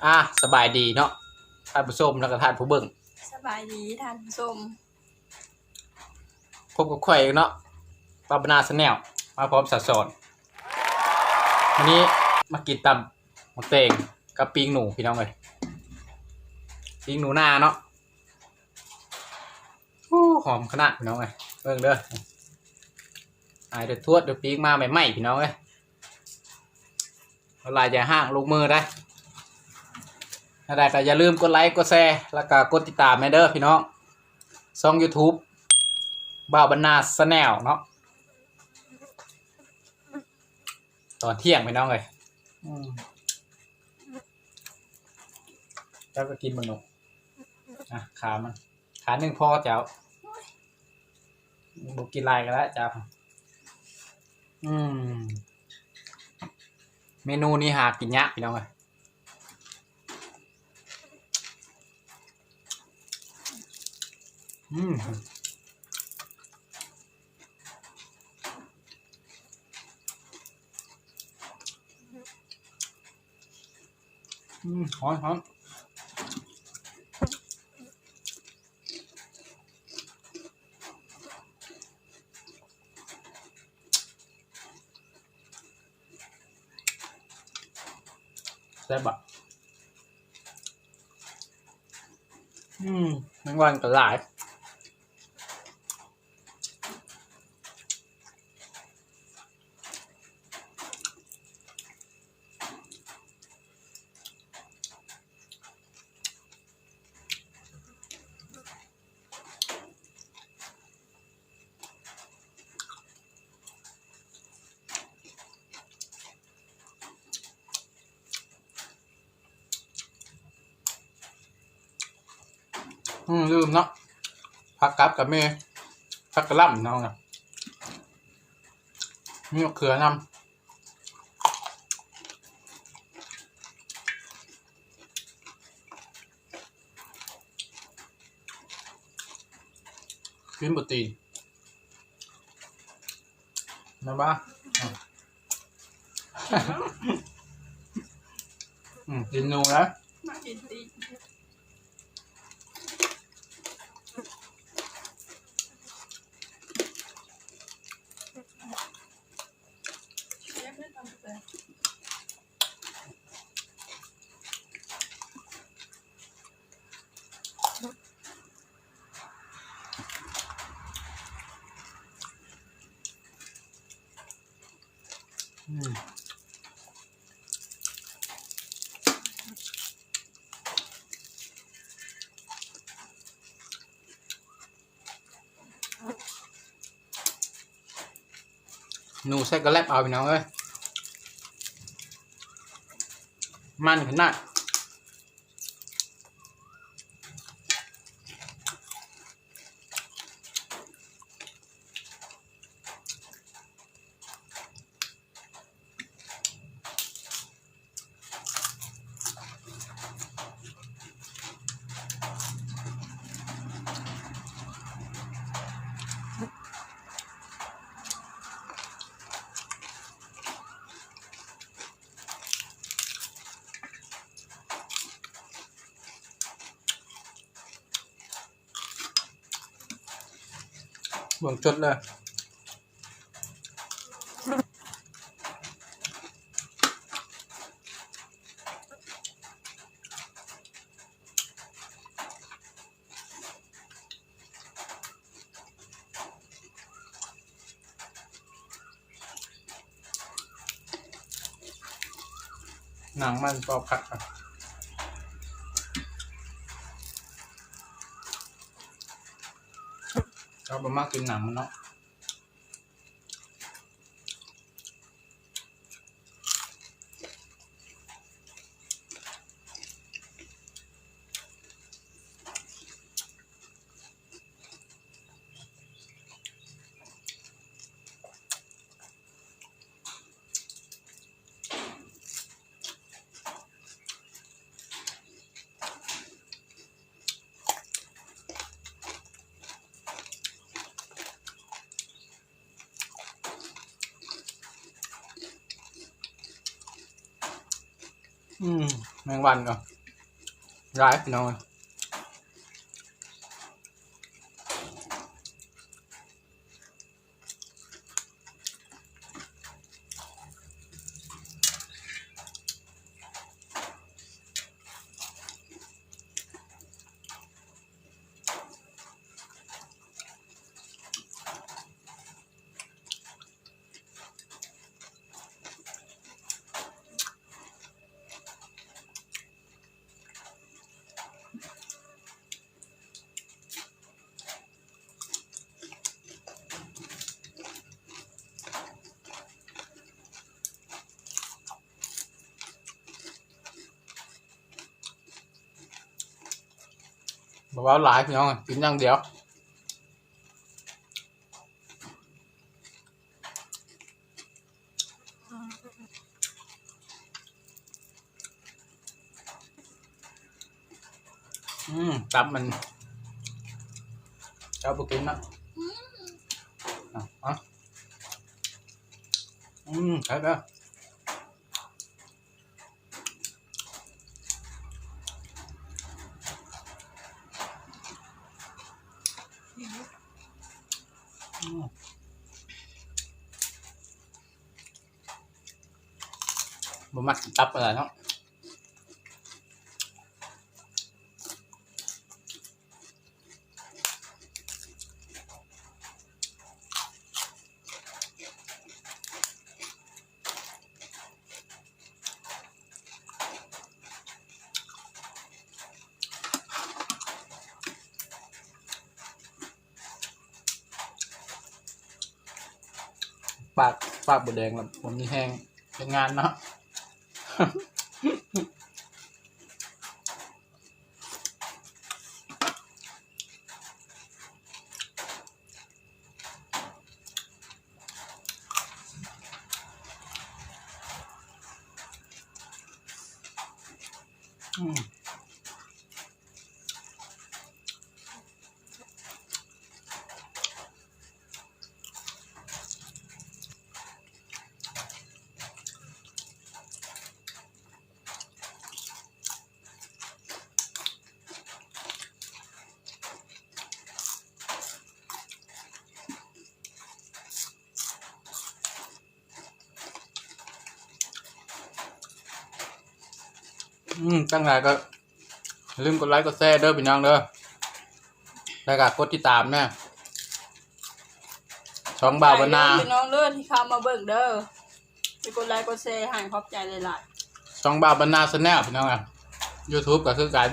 ອ່າ ສະບາຍດີເນາະທ່ານຜູ້ຊົມ ແລ້ວກໍທ່ານຜູ້ເບິ່ງ. ສະບາຍດີທ່ານຜູ້ຊົມ. ພົບກັບຂ້ອຍເນາະ ບ່າວບັນນາ Channel ມາພ້ອມສາວສອນ. ມື້ນີ້ມາກິນຕຳໝາກແຕງກັບປີ້ງໜູພີ່ນ້ອງເອີຍ. ປີ້ງໜູນາເນາະ. ໂອ້ ຫອມຂະໜາດພີ່ນ້ອງເອີຍ. ເບິ່ງເດີ ອາຍເດີທວດເດີ ປີ້ງມາໃໝ່ໆ ພີ່ນ້ອງເອີຍ. ຫຼາຍຢ່າຫ້າງ ລົງມືໄດ້. ແນວໃດກໍຢ່າລືມກົດໄລ ກົດແຊ ແລ້ວກໍກົດຕິດຕາມແດ່ເດີພີ່ນ້ອງ. ຊ່ອງ YouTube ບ່າວບັນນາ Channel ເນາະ. ຕອນທ່ຽງພີ່ນ້ອງເອີຍ. ອືມ ເຈົ້າກໍກິນເບິ່ງດູ. ອ່ະ ຂາມັນ ຂາໜຶ່ງພໍເຈົ້າ. ບໍ່ກິນຫຼາຍກໍໄດ້ເຈົ້າ. ອືມ ເມນູນີ້ຫາກິນຍາກພີ່ນ້ອງເອີຍ. ອືມ ອືມ ຫອມໆ. ແຊບບໍ່? ອືມ ແມງວັນກໍຫຼາຍ. ອືມ ລືມເນາະ ຜັກກັບກໍມີ ຜັກກະຫຼ່ຳເນາະ ມີໝາກເຂືອນຳ. ກິນບໍ່ຕີນ ແມ່ນບໍ່? ອືມ ກິນໜູນະ ມາກິນຕີນ. ອືມ ໜູໃສ່ກະແລັບເອົາ ພີ່ນ້ອງເອີຍ ມັນຂະໜາດ. ເບິ່ງຈົດເລີຍ. ໜັງມັນກໍຄັກ ເຮົາບໍ່ມັກກິນໜັງມັນເນາະ. ອ ແມງວັນກໍຫຼາຍ ພີ່ນ້ອງເອີຍ. ບໍ່ເວົ້າຫຼາຍ ພີ່ນ້ອງ ກິນຢ່າງດຽວ. ອືມ ຕັບມັນ ເຈົ້າບໍ່ກິນເນາະ. ອືມ ເອົາ ເອົາ ອືມ ເອົາເດີ. ອືມ ບໍ່ມັກກິນຕັບປານໃດເນາະ. ປາກ ປາກບໍ່ແດງແລ້ວ ບໍ່ມີແຮງເຮັດງານເນາະ. ອືມ ອືມ ຈັ່ງໃດກໍຢ່າລືມກົດໄລກົດແຊເດີພີ່ນ້ອງເດີ ແລ້ວກໍກົດຕິດຕາມນະ ຊ່ອງບ່າວບັນນາ ຂອບໃຈເດີພີ່ນ້ອງເດີ ທີ່ເຂົ້າມາເບິ່ງເດີ ໄປກົດໄລກົດແຊໃຫ້ ຂອບໃຈຫຼາຍໆ. ຊ່ອງບ່າວບັນນາແຊນແນລພີ່ນ້ອງ ຢູທູບກໍຄືກັນ.